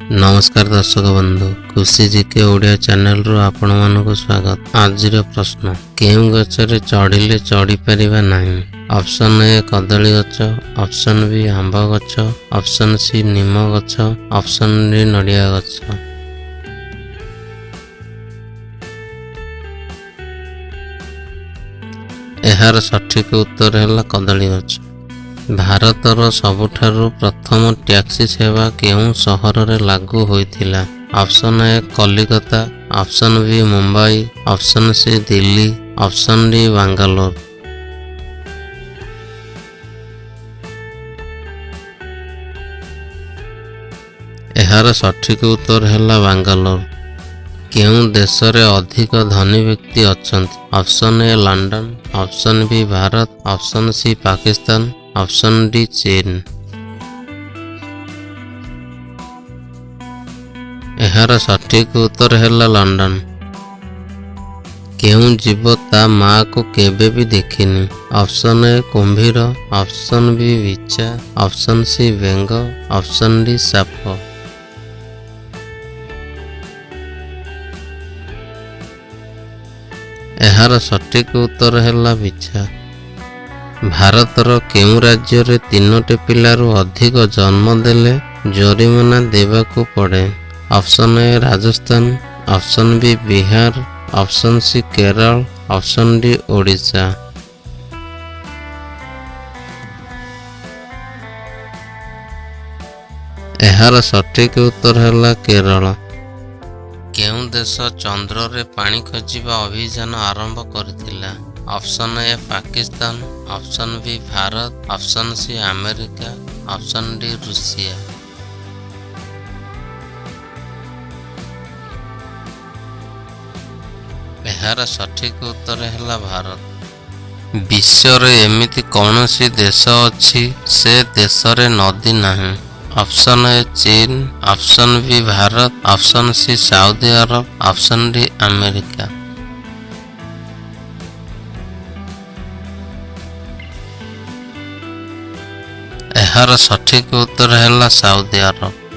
ନମସ୍କାର ଦର୍ଶକ ବନ୍ଧୁ, ଖୁସି ଜିକେ ଓଡ଼ିଆ ଚ୍ୟାନେଲରୁ ଆପଣମାନଙ୍କୁ ସ୍ୱାଗତ। ଆଜିର ପ୍ରଶ୍ନ, କେଉଁ ଗଛରେ ଚଢ଼ିଲେ ଚଢ଼ିପାରିବା ନାହିଁ? ଅପସନ୍ ଏ କଦଳୀ ଗଛ, ଅପସନ୍ ବି ଆମ୍ବ ଗଛ, ଅପସନ୍ ସି ନିମ ଗଛ, ଅପସନ୍ ଡି ନଡ଼ିଆ ଗଛ। ଏହାର ସଠିକ ଉତ୍ତର ହେଲା କଦଳୀ ଗଛ। ଭାରତର ସବୁଠାରୁ ପ୍ରଥମ ଟ୍ୟାକ୍ସି ସେବା କେଉଁ ସହରରେ ଲାଗୁ ହୋଇଥିଲା? Option A Calcutta, option B Mumbai, option C Delhi, option D Bangalore. ଏହାର ସଠିକ ଉତ୍ତର ହେଲା ବାଙ୍ଗାଲୋର। କେଉଁ ଦେଶରେ ଅଧିକ ଧନୀ ବ୍ୟକ୍ତି ଅଛନ୍ତି? Option A London, option B Bharat, option C Pakistan, option D ଚୀନ। ଏହାର ସଠିକ ଉତ୍ତର ହେଲା ଲଣ୍ଡନ। କେଉଁ ଜୀବ ତା ମାଆକୁ କେବେ ବି ଦେଖିନି? ଅପସନ୍ ଏ କୁମ୍ଭୀର, ଅପସନ୍ ବି ବିଛା, ଅପସନ୍ ସି ବେଙ୍ଗ, ଅପସନ୍ ଡି ସାପ। ଏହାର ସଠିକ ଉତ୍ତର ହେଲା ବିଛା। ଭାରତର କେଉଁ ରାଜ୍ୟରେ ତିନୋଟି ପିଲାରୁ ଅଧିକ ଜନ୍ମ ଦେଲେ ଜରିମାନା ଦେବାକୁ ପଡ଼େ? Option A Rajasthan, option B Bihar, option C Kerala, option D Odisha. ଏହାର ସଠିକ ଉତ୍ତର ହେଲା କେରଳ। କେଉଁ ଦେଶ ଚନ୍ଦ୍ରରେ ପାଣି ଖୋଜିବା ଅଭିଯାନ ଆରମ୍ଭ କରିଥିଲା? Option A Pakistan, option B Bharat, option C America, option D Russia. ଏହାର ସଠିକ ଉତ୍ତର ହେଲା ଭାରତ। ବିଶ୍ୱରେ ଏମିତି କୌଣସି ଦେଶ ଅଛି, ସେ ଦେଶରେ ନଦୀ ନାହିଁ? ଅପସନ୍ ଏ ଚୀନ, option B Bharat, option C Saudi Arab, option D America. ଏହାର ସଠିକ ଉତ୍ତର ହେଲା ସାଉଦି ଆରବ।